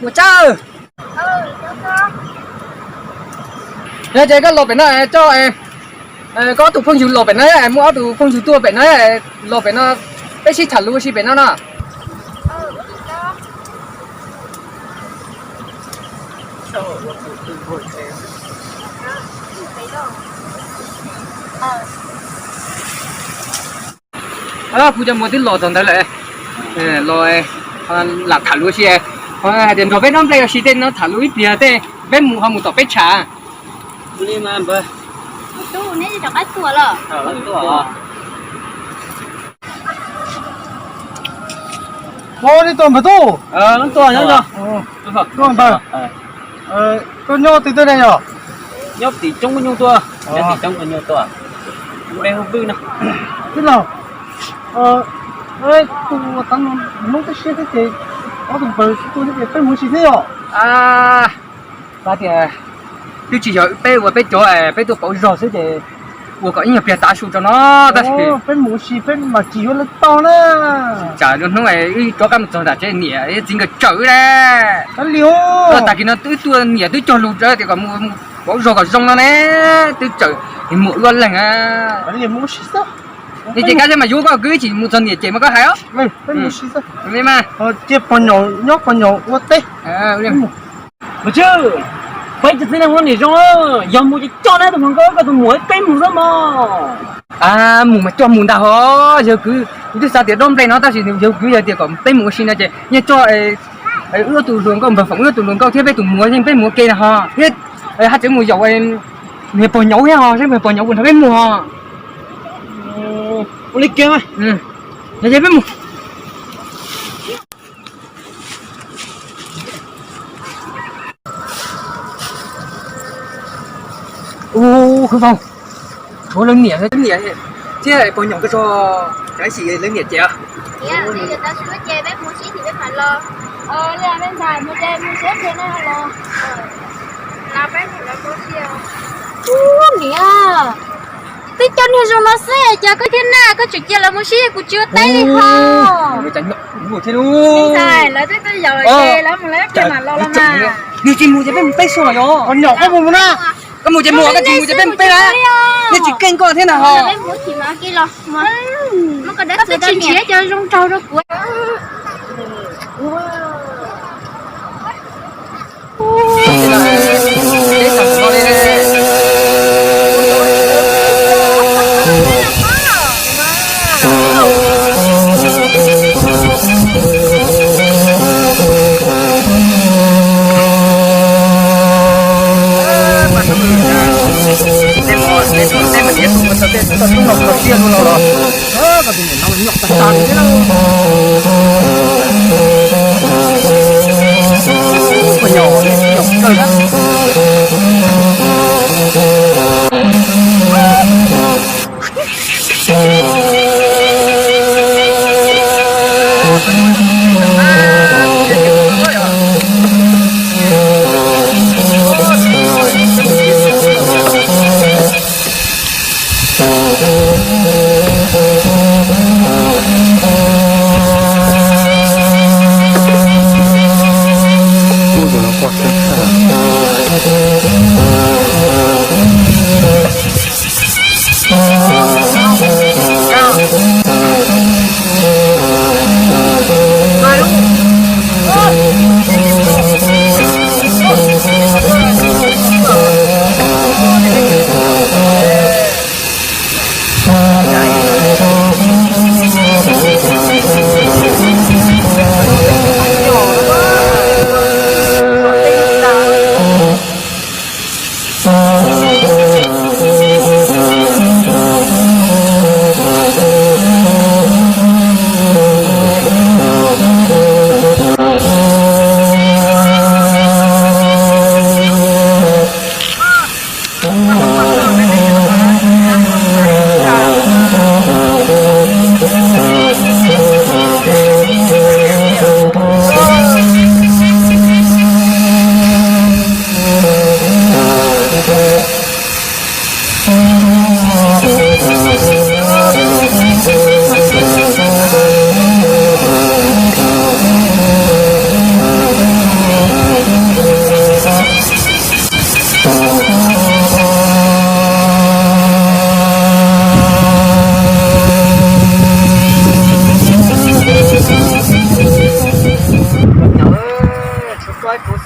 Mus tsa. Yog ces koj los pem no coj koj ob tug phooj ywg los pem no, muaj ob tug phooj ywg tuaj pem no, los pem no, peb sib tham lus ua si pem no no. Kuv cov muam twb los txog ntawd lawm, los lam tham lus ua si, hais tias nrog peb dob nplej ua si tej no tham lus ib pliag tej peb mus ho mus tom peb tshav. Ua li tuaj npawg tub. Tuaj npawg. Koj nyob twg tej ne yog? Nyob tim coob nyuj tuaj, nyob tim coob nyuj tuaj. Npe hu Vwj no. Twb los, tus ua teb no hnub twb siab thiab ces ob tug npawg sib tua thiab ces peb mus ua si thiab yom? Xav tias twb tsis yog peb ua peb cov, peb tuaj pauv zog xwb ces ua kom ib nyuag pliag tav su rau no tab sis peb mus ua si peb mam tsis yuav lawv tau na. Tsam lwm hnub wb rov qab mus txog nram tsev niam txiv nkawd tsawm wb na. Tag kis no twb tuaj niam twb cog lus rau tias kom mus pauv zog kom zoo no ne, twb tsawm muam wb ob leeg. Ces kab thiab mas yuav koj kwv tsis mus txog niam ces mas koj hais os. Cia pog nyaum nyob pog nyaum ua teb. Mas tswj, peb cov txiv neej muaj niam zoo, yog mus ces coj na tus hluas nkauj koj tus muam peb mus xwb mog. Mus mas coj mus ntag ho. Yawg kwv, kuv twb xav tias dob nplej no tab sis yawg kwv yog tias kom peb mus ua si no ces yeej coj wb ob tug hluas nkauj, npawg Foom wb ob tug hluas nkauj thiab peb tus muam yeej peb mus ua ke na ho thiab. Haj tseem mus yaum niag pog nyaum thiab ho, seb niag pog nyaum puas nrog peb mus ho. Ua li kiag, yog ces peb mus. Ub, Khwv Foom, tshuav lawv niam, niam thiab pog nyaum koj tso, tsam sim lawv niam ces. Ub, niam, twb coj niag zoo no xwb ces koj thiab na, koj tseem cia lawv mus sib kuv tsis ua teb li ho. Lawv twb tuaj yaum lawm ces lawv mus lawv kiag mam los los mas. Yog tsis mus ces peb mus peb xwb los yog? Nyom koj mus mus na. Koj mus ces mus, koj tsis mus ces peb mus peb na. Nej tsis keej koj thiab na ho. Koj twb tsis nrhiav cov zoo nraug rau kuv.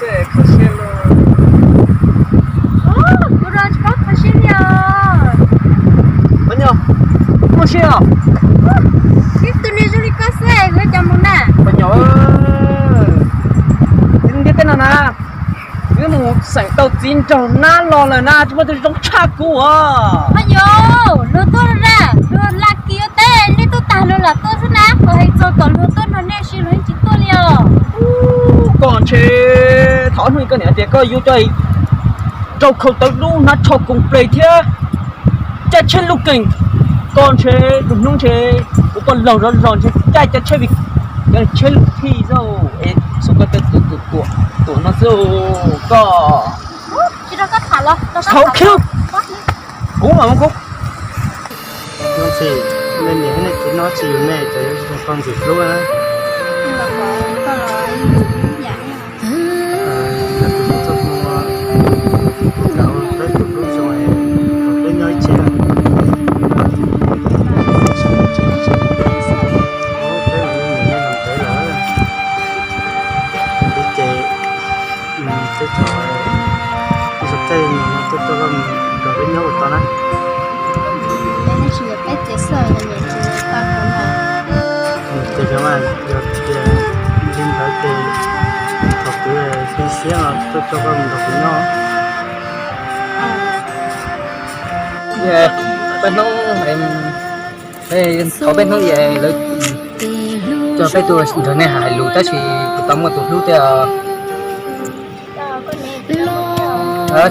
Kho siab los. Kuv rau tsis paub kho siab li os. Koj nyob, kho siab os. Ib tug niag zoo li koj xwb kuv yuav coj mus na. Koj nyob, ntiaj teb no na, wb mus xeem tau txiv nraug nab los lawm na, tsis muaj tus zoo tshaj kuv os. Koj nyob, luag tuaj na, luag la kis ua teb, nej tuaj tag luag lam tuaj xwb na, kuv hais txog kom luag tuaj nrog nej ua si luag yeej tsis tuaj li os. Koj ntshe thaum hnub koj niam tias koj yuav coj rau khau tawv dub hnav tsho koom ples thiab caij tsheb lub keem, koj ntshe tus hnub ntshe kuv poj laug zov zos ntshe caij cov tsheb vim cov tsheb lus thij xwb es xyov koj tej tus tuam no xwb koj. Thaum kiv kuv mam mus kuv. Nej niam nej txiv no tsis yug nej ces yuav tsis tau ntxim hlub na. Peb tus hlub zoo, peb nyob ib tse. Peb mus ua niam me nus ntev lawm, ib ce, peb cov zoo caij zoo nyoog no tuaj coj koj mus nrog peb nyob ua tau na. Ces yog mas yog tias li ntawd ces thaum twg pib siab no tuaj coj koj mus nrog kuv nyob. Peb hnub, thov peb hnub es lawv coj peb tuaj nrog nej hais lus tab sis kuv tau muaj tus hlub thiab os.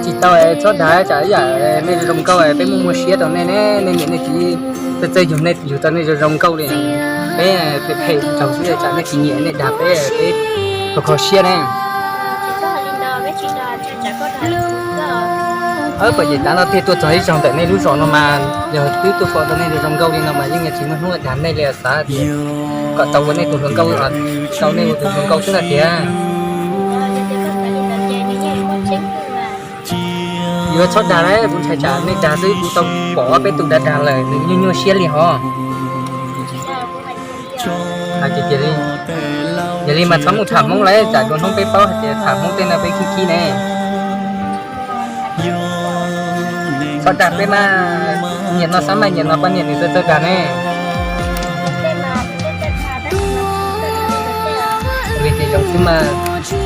Tsis tau, txhob dag, tsam ib yam nej zoo nkauj peb muaj muaj siab rau nej ne, nej niam nej txiv txawj txawj yug nej yug tau nej zoo zoo nkauj li. Peb phem phem raug xwb tsam nej tsis nyiam nej dag peb, peb kho kho siab ne. Pom yim tav no tiag tuaj txog ib zaug ntawm nej lub zos no mas yog twb tuaj pom tau nej zoo zoo nkauj li no mas yeej tsis muaj hnub dag nej li, xav tias kom tau ua nej tus hluas nkauj, tau nej ua tus hluas nkauj xwb no tiag. Yuav txhob dag, kuv ntshai tsam nej dag xwb, kuv tau pom ob peb tus dag dag lawm nws nyuaj nyuaj siab li hos. Hais tiag tiag li, yog li mas txhob mus tham Hmoob lawm, tsam dua hnub peb paub hais tias tham Hmoob tej no peb khib khib ne. Txhob dag peb mas, nyiam no xav mas nyiam no poj niam nws txawj txawj dag ne. Li ces zoo xwb mas,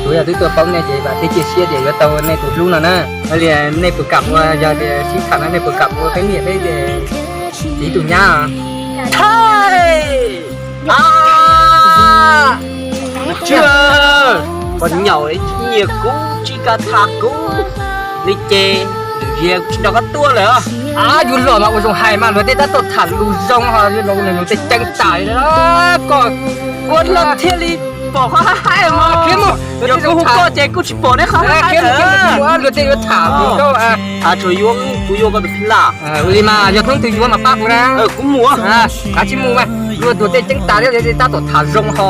kuv yog twb tuaj paub nej ces vam thiab cia siab tias yuav tau nej tus hlub no na. Li nej puas kam ua, yog tias sib tham no nej puas kam ua peb niam peb txiv tus nyab? Thaij! Tsis, pos nyaum nyiam kuv tsis kam tham kuv li ces, kuv tsis nrog koj tuaj lawm. Yuav los mas ua zoo hais mas luag tej tab tom tham lus zoo ho, luag tej ceeb tas li. Koj ua los thiaj li pom qhov haib haib mas khiav mus, yog kuv hu koj ces kuj tsis pom neb qhov haib haib. Luag tej yuav tham lus zoo. Tsuas yuav, kuv yuav koj tus phij laj. Ua li mas yog hnub twg yuav mas pab kuv na. Kuv mus, kav tsij mus mas, luag tuag tej ceeb tas thiab tab tom tham zoo ho.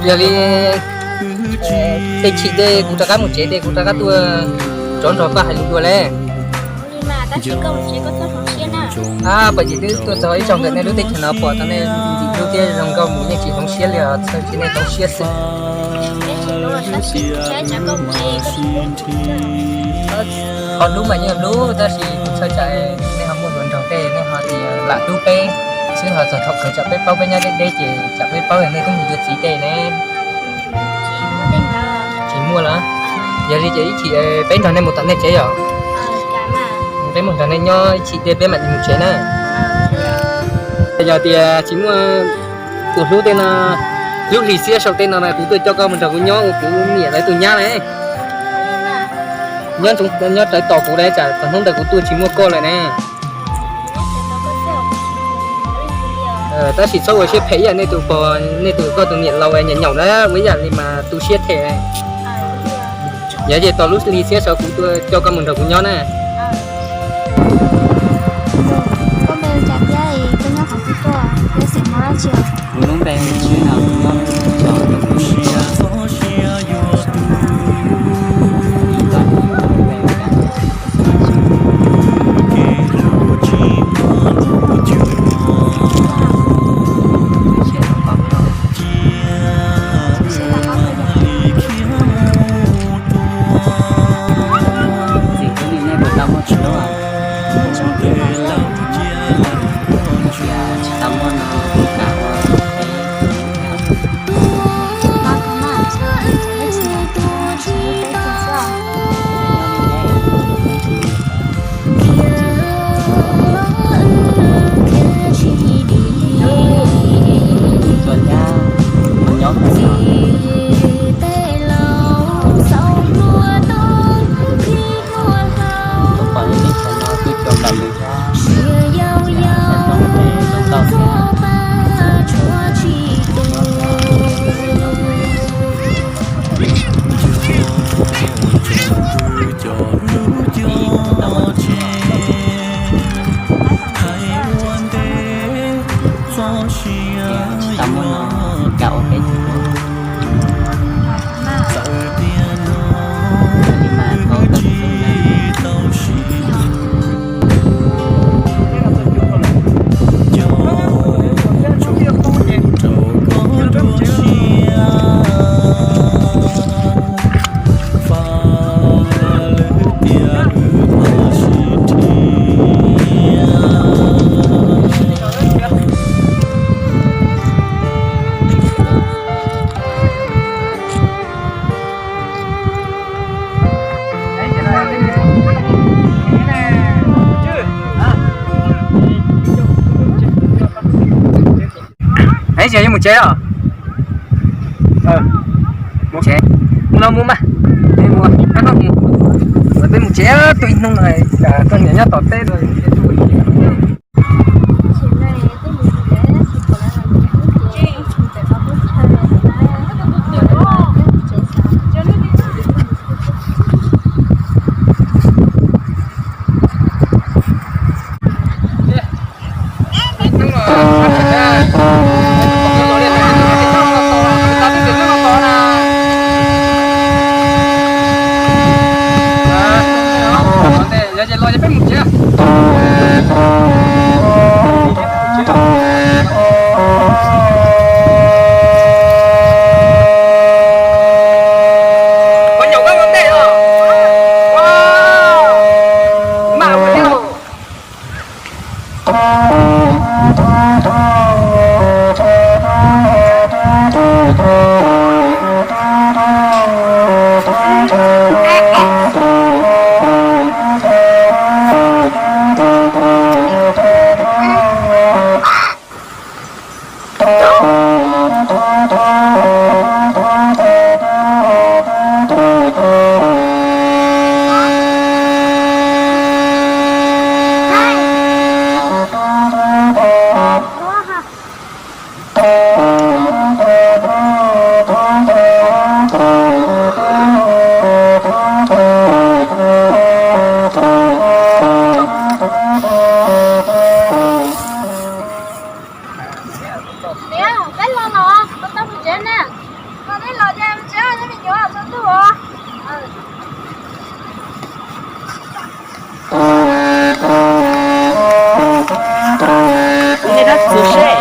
Yog li tej chim tej kuv rov qab mus tsev tej kuv rov qab tuaj rov nrog koj hais lus dua le. Pom yim twb tuaj txog ib zaug ntawm nej lub teb chaws no pom tau nej ntxim hlub thiab zoo nkauj mus yeej tsis hloov siab li os, txhawj tsis nej hloov siab xwb. Ho hlub mas yeej hlub tab sis kuv txhawj tsam nej ho muaj hluas nraug tej nej ho tias lam hlub peb xwb ho txog thaum kawg tsam peb paub peb nyob deb deb ces tsam peb paub nej twb mus yuav txiv tej ne. Tsis muaj lawm. Yog li ces ib chim peb nrog nej mus tom nej tsev yom. Peb mus nrog nej nyob ib chim tej peb mam li mus tsev na. Yog tias tsis muaj tus hlub tej no, lub hli xiab sau tej no mas kuv tuaj coj koj mus nrog kuv nyob ua kuv niam lawv tus nyab na. Nyob, nyob rawv tos kuv na, tsam txog hnub ntawd kuv tuaj tsis muaj koj lawm ne. Tab sis txhob ua siab phem ib yam nej tus pog, nej tus koj tus niam laus nyaum nyaum na, ua ib yam li mas tu siab them. Yog ces tos lub hli xiab sau kuv tuaj coj koj mus nrog kuv nyob na. Kuv lub npe Tswb no, kuv nyob Tswb. Txiv tej laus xaus hlua toob khi hlua hlau, sia yau yau txog pab tshuav tsis tus. Tsis tau muaj no, cas ua peb tsis muaj. Txawm tias no, mas tau tau tsis tau siv. Coj tsuj rau koj dua siab, faj lwm tiam lwm pab sib nrhiav. Eb, tsis yog mus tsev los? Mus tsev. Mus no mus mas. Mus, koj mus. Peb mus tsev, tuaj ib hnub no, koj niam nyob tom teb. Niam, peb los los, koj tau mus tsev na. Los, nej los ces mus tsev, nej me nyuam tsaus ntuj os. Nej dab tsi seb?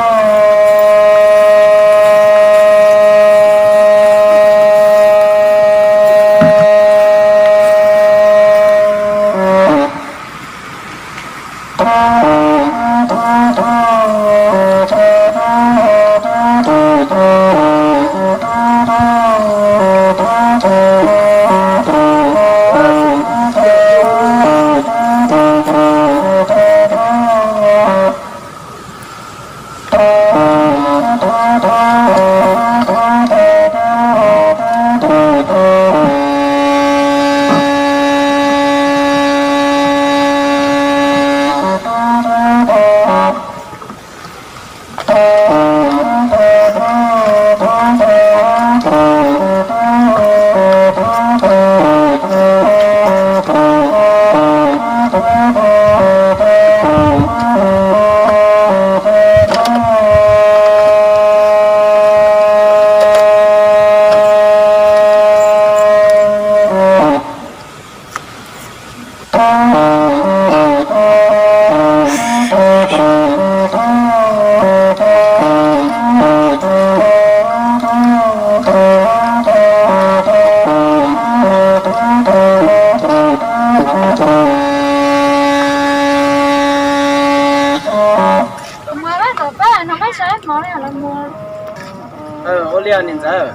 Ua li niam ntxawm.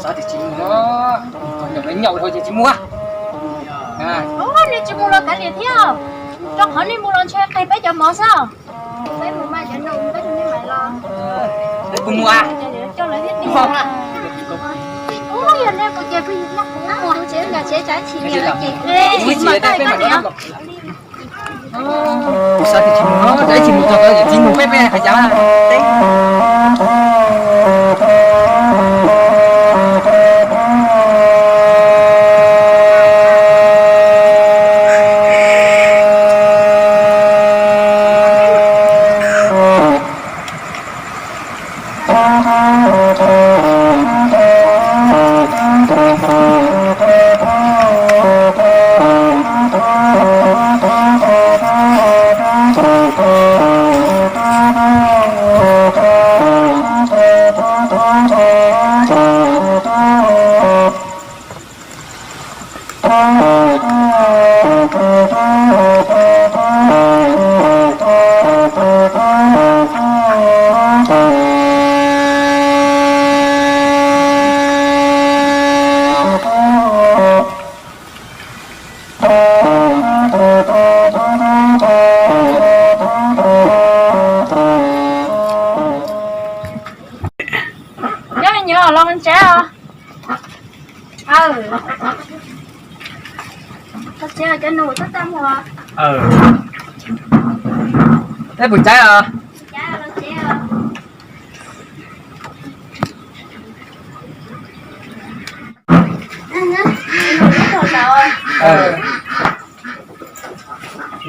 Xav tias tsis mus, nyaum nyaum ces tsis mus. Ua, nej tsis mus los kav liam thiab, rau qhov nej mus los ntshe qeg peb cov mov xwb. Peb mus mas cov no peb tus niag mas Kuv mus a. Kuv xav tias tsis mus no, ib tsis mus txog tod ces txiv mus peb peb hais cas teb. Cov me nyuam los tsev os. Tsev cov nus tab tag muag. Teb puas caiv os?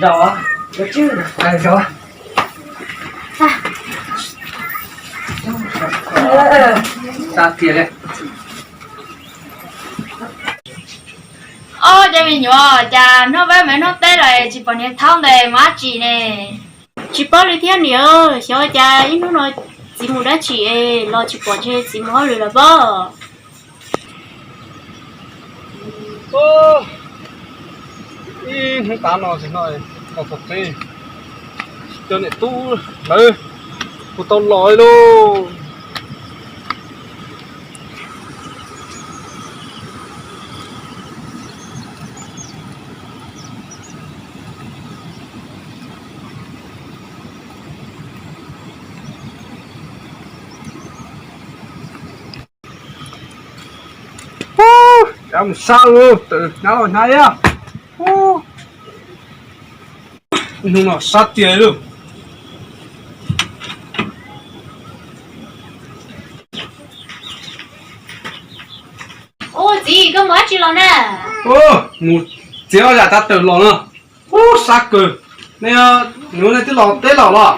Zaum, zaum. Ob, cov me nyuam, cas hnub peb mus hnub teb los tsis pom niam Thaub ntawd mus dab tsi ne? Tsis paub li thiab niam, xyov cas ib hnub no txiv mus dab tsi es los tsis pom ntshe txiv mus hauj lwm lawm pob. Ib hnub tav no tsis no, tau txog tsev, cov niam tub lawv kuj tau los li lauj. Ub, mus sab lug, tawm hnyav los hnyav ib yam. Ub, hnub no sab tiag lauj. Ub, txiv, koj mus dab tsi los na? Ub, mus txiav ob yam tav tawm los no. Ub, sab kawg. Nej, nej twb los teb los los?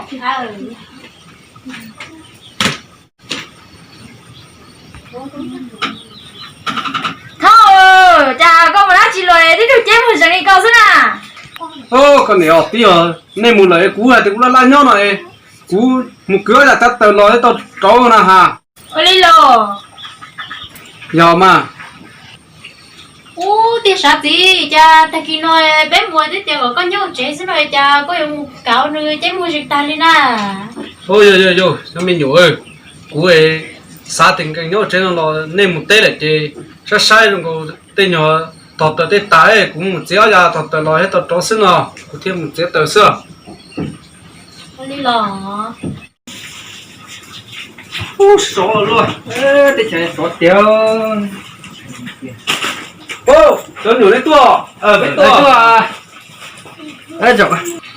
Thov, cas koj mus dab tsi los tib tug ceb muag zeeg li koj xwb na? Koj niam tij, nej mus lawm kuv hais tias kuv laj laj nyob no es kuv mus kwv ob yam tav tawm los tau rauv na has. Ua li los? Yog mas. Ub, tiag sav txiv, cas tag kis no peb mus twb tias kom koj nyob tsev xwb no cas koj yuav mus kav nws ceb muag zeeg tag li na? Yog, yog, yog, me nyuam, kuv xav tias nkees nyob tsev no los nej mus teb lawm ces saib saib zoo nkaus tej nyuag tog taws tej tas, kuv mus txiav ob yam tog taws los thiab tau rauv xwb no, kuv thiaj mus txiav taws xwb. Ub, sov luaj, teb chaws sov tiag. Cov nus, nej tuaj, peb tuaj.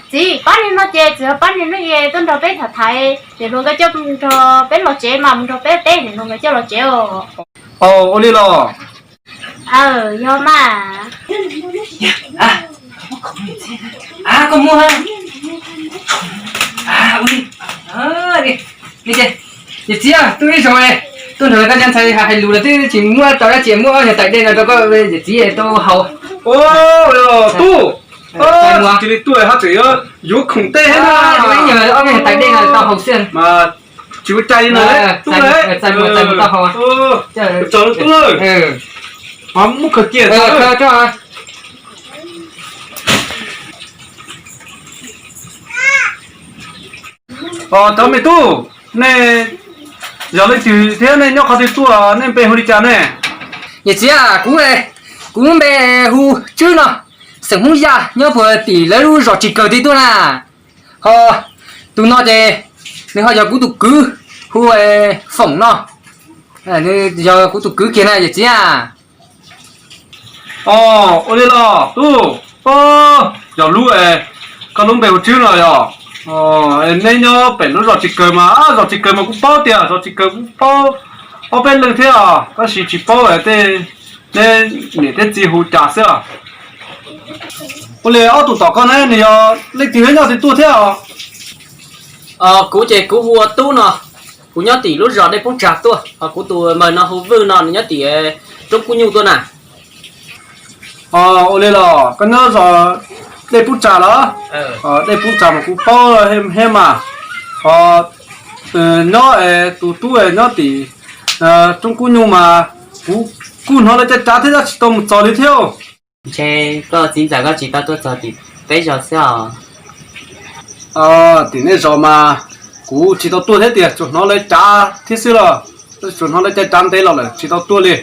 Txiv, pab niag no ces txiv, pab niag no es tuaj nrog peb tham thaiv, niam hluas nkawd coj nrog peb los tsev mas mus nrog peb teb, niam hluas nkawd coj los tsev os. Ua li los? Aw, yog mas. Koj muab, yawm txiv, tuaj ib zaug, tuaj nrog koj cov ntxhais hais lus los twb tsis muab tau dab tsi, muab ob nyuag tais dej no rau koj yawm txiv tau haus. Tub, cia li tuaj hab tseem yuav khoom tej thiab na. Ob nyuag tais dej no tau haus xwb mas. Tsis ua cas li na, tub na. Txais mus txais mus tau haus. Txog tub na. Muab khaws cia. Os, cov me tub, nej yog leej twg thiab nej nyob qhov twg tuaj, nej npe hu li cas ne? Yawm txiv, kuv, kuv npe hu Tswb no, xeem Hmoob Yaj, nyob puag tim lawv lub zos Tsis Kawg tid tuaj na. Ho tus no ces nws ho yog kuv tus kwv, Hu Foom no, nws yog kuv tus kwv kiag na yawm txiv a. Os, ua li los tub, yog lub es koj lub npe hu Tswb no yog? Neb nyob pem lub zos tsis kawg mas, zos tsis kawg mas kuv paub tiag, zos tsis kawg kuv paub ob peb leeg thiab os, tab sis tsis paub tej neb niam thiab txiv hu cas xwb os. Ua li ob tug tom koj ne nws yog leej twg thiab nyob twg tuaj thiab os? Kuv ces kuv hu ua Tub no, kuv nyob tim lub zos Dej Poob Tsag tuaj, ho kuv tus maws no hu Vwj no nws nyob tim Roob Kub Nyuj tuaj na. Ua li los koj nyob zos Dej Poob Tsag los? Dej Poob Tsag mas kuv paub thiab mas. Ho nyob tus tub nyob tim Roob Kub Nyuj mas kuv kuj hnov lawv caij tsav thiab tab sis tsis tau mus txog li thiab. Ntshe koj txiv ntxawm koj tsis tau tuaj txog tim peb zos xwb os. Tim nej zos mas kuv tsis tau tuaj thiab tiag, tsuas hnov lawv caij tsav thiab xwb los, tsuas hnov lawv caij tsav ntev los lawm tsis tau tuaj li.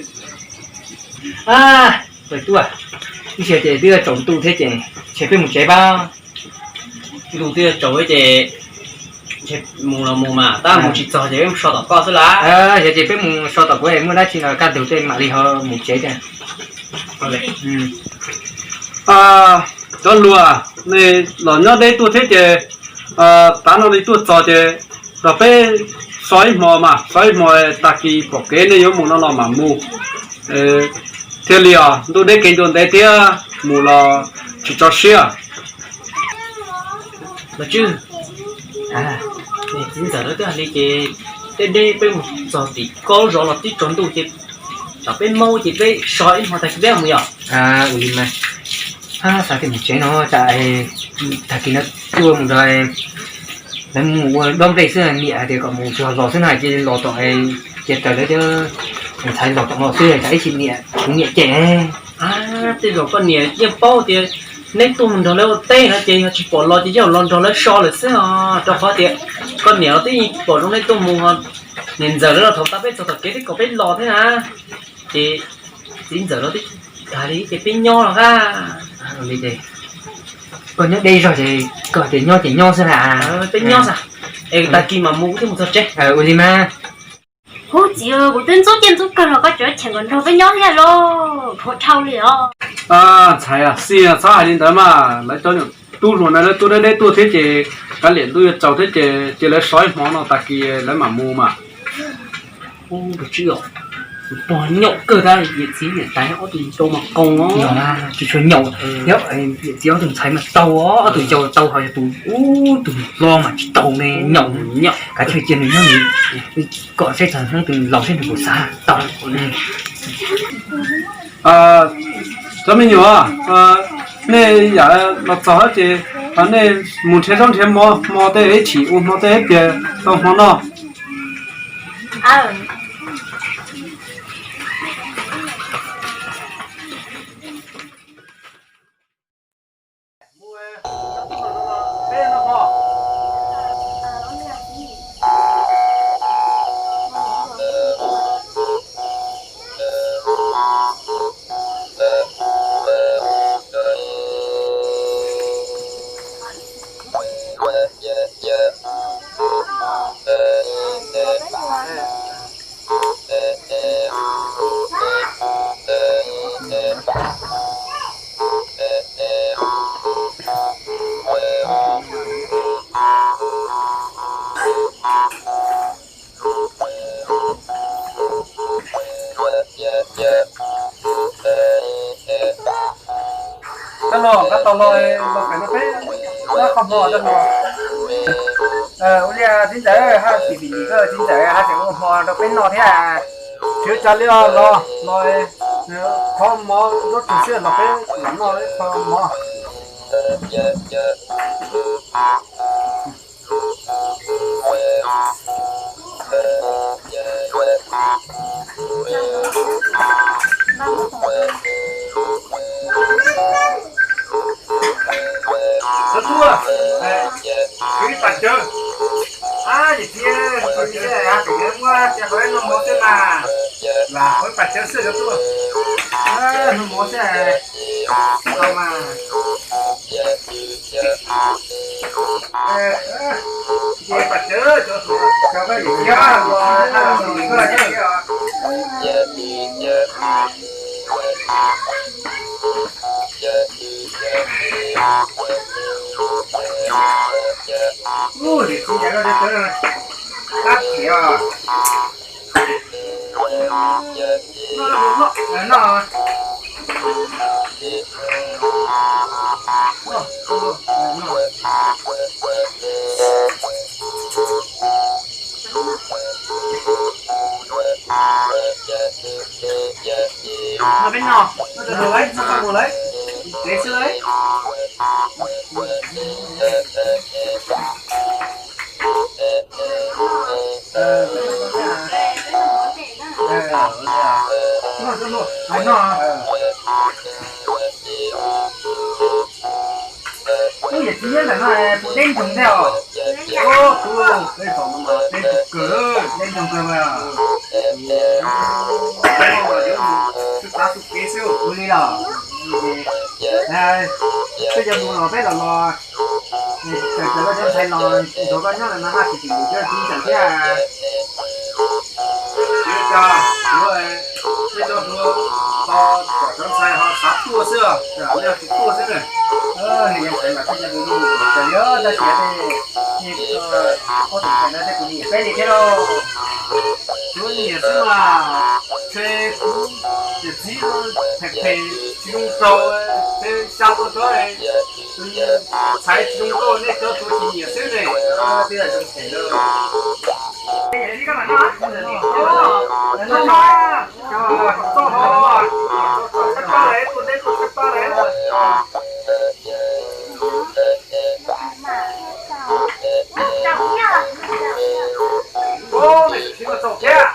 Tus tub, ib ntsis ces twb tsaus ntuj thiab ces ntshe peb mus tsev pab. Ntuj twb tsaus ces ntshe mus los mus mas, tab mus tsis txog ces peb mus so tom koj xwb las. Yog ces peb mus so tom kuv es muaj dab tsi no kaj ntug tej mam li ho mus tsev thiab. Cov hluas, nej los nyob deb tuaj thiab ces tav no li tuaj txog ces los peb so ib hmo mas, so ib hmo tag kis pom kev nej yuav mus no los mam mus thiaj li os. Ntuj deb kev ncua ntev thiab mus los tsis tso siab. Los Tswb, txiv ntxawm lawv twb hais li ces deb deb peb mus txog tim koj zos los twb tsaus ntuj ces tsam peb maub ces peb so ib hmo tag kis peb mus yom. Ua li mas, xav tias mus tsev no tsam tag kis no tuaj mus nrog lawv mus ua dob nplej xwb, niam hais tias kom mus tsuag los xwb na, cia los tom, cia raws lawv thiab ntxhais los tom no xwb tsam ib chim niam, kuv niam cem. Tej zaum koj niam yeej paub tias neb tuaj mus nrog lawv ua teb no ces yog tsis pom los ces yeej los nrog lawv so lawm xwb os, rau qhov tias koj niam los twb yeej pom zoo neb tuaj mus, niam ntxawm lawv los thaum tau peb txog tom kev twb kom peb los thiab na. Ces txiv ntxawm lawv twb hais li ces peb nyob los a. Koj nyob deb zog ces koj hais tias nyob ces nyob xwb na. Peb nyob xwb, es tag kis mam mus thiaj mus txog tsev. Ua li mas. Huv txiv, kuv twb ntxub ciaj ntxub kawg los koj tseem cheem kom nrog peb nyob thiab lauj, phuav dhau li os. Ntxhais, xij txhob hais li ntawd mas, lawv cov nyuam tub hluas na lawv tuaj deb deb tuaj thiab ces kav liam ntuj yuav tsaus thiab ces cia lawv so ib hmo no tag kis lawv mam mus mas. Tus Tswb, tus pog nyaum kawg tab, niam txiv niam tais ob tug tau mas qau os. Tsis tshua nyaum, niam txiv ob tug ntxhais mas tau, ob tug yau tau, ho yog tus ub tus hlob mas tsis tau ne, nyaum. Kav tsij cia nws nyob nws, kom seb txog hnub twg laus seb nws puas xav tau. Cov me nyuam, nej yam los txog ces nej mus nrhiav zaub nrhiav mov, hmo tej ib chim ua hmo tej ib pliag tau hmo noj. Cov hluas, koj tau los, los pem no peb noj qhov hmo cov hluas. Ua li txiv ntxawm, haj txiv vim li koj txiv ntxawm haj tseem ua hmo rau peb noj thiab. Tsis ua cas li os, los los qhov mov zaub twg xwb los peb los noj ib qho mov. Cov tub, kwv Paj Cawv, ab, yawm txiv, yawm txiv, haj tseem muab cia qhov ib noj mov xwb mas, lam qhov Paj Cawv xwb cov tub, noj mov xwb, tau mas. Yawm txiv Paj Cawv cov tub, No peb no, no rau lawv, txhob tau mus lawv, kev xwb lawv. Ub, yawm txiv nyob ntawm no puas deb ntsoog thiab os? Ub, kuv peb tau no mas deb ntsoog kawg, deb ntsoog kawg mas. Peb no mas yuav mus xwb, tav xu kev xwb, ua li los. Peb cov mus los peb los los, txawm cov ntxhais los nrog koj nyob no mas haj tsis tsim nyog coj tib tsam thiab. Peb cov hluas, cov ntxhais ho xav tuaj xwb, yog tsis tuaj xwb na. Ntxhais mas peb cov hluas mus los txawm yog tab sis tej, tej ntxhais no tej kuv nyiam peb li thiab lauj. Kuv nyiam xwb mas, ntshe kuv niam txiv phem phem tsis zoo rau, ntshe xa tuaj tso, tus niam ntxhais tsis zoo nkauj nej cov hluas tsis nyiam xwb ne. Twb yog zoo phem lawm. Ub, nej tsis txhob txaus thiab.